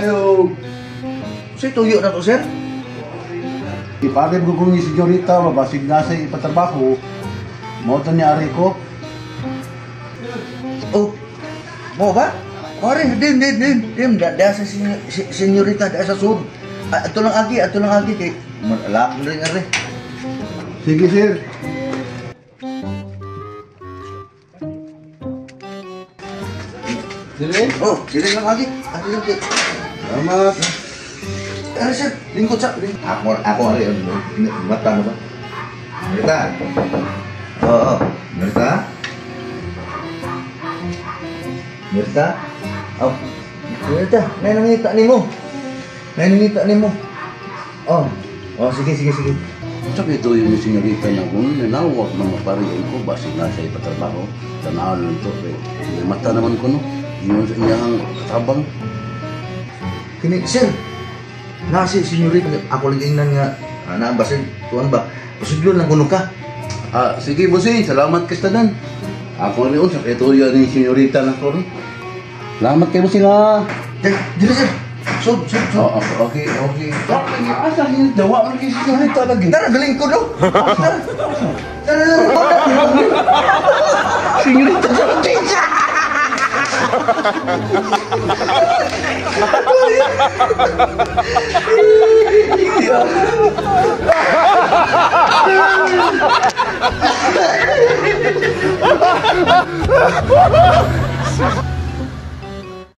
Ayo. Sa tuyo na to, sir? Ipagay ko kung ni senyorita, mabasig na sa ipatrabaho. Mao to ni ari ko. Oh, mo ba? Pare, dim, dim, dim, dim. Da, da sa senyorita, da sa sud. Ato lang agi kay malak rin ari. Sige, sir. Sige. Oh, sige lang agi. Agi lang kay. Salamat. Ari sir, lingkod sa. Ako, ako ari mata mo ba? Senyorita. Oo, Senyorita. Senyorita. Oh, Senyorita, nay nangita nimo. Nay nangita nimo. Oh. Oh, sige, sige, sige. Sa ito yung senyorita na kung nanawag mga pariyon ko, basig na sa ipatrabaho. Tanaw lang to. Eh. May mata naman ko, no? Yun sa iyang katabang. Kini, sir. Nasi, senyorita, ako lang ingnan nga, ana, basig, tuan ba? Pasidlon lang kuno ka. Ah, sige, bossing. Salamat ka sa tanan. Ako rin, sa ito yun ni senyorita na ko rin. Salamat kay bossing, ha. Dili, sir. Sud, sud, sud. Oh, okay, okay. Asa, dawa man kay senyorita lagi. Tara, galing ko, no? Tara, tara, tara. Senyorita sa teacher!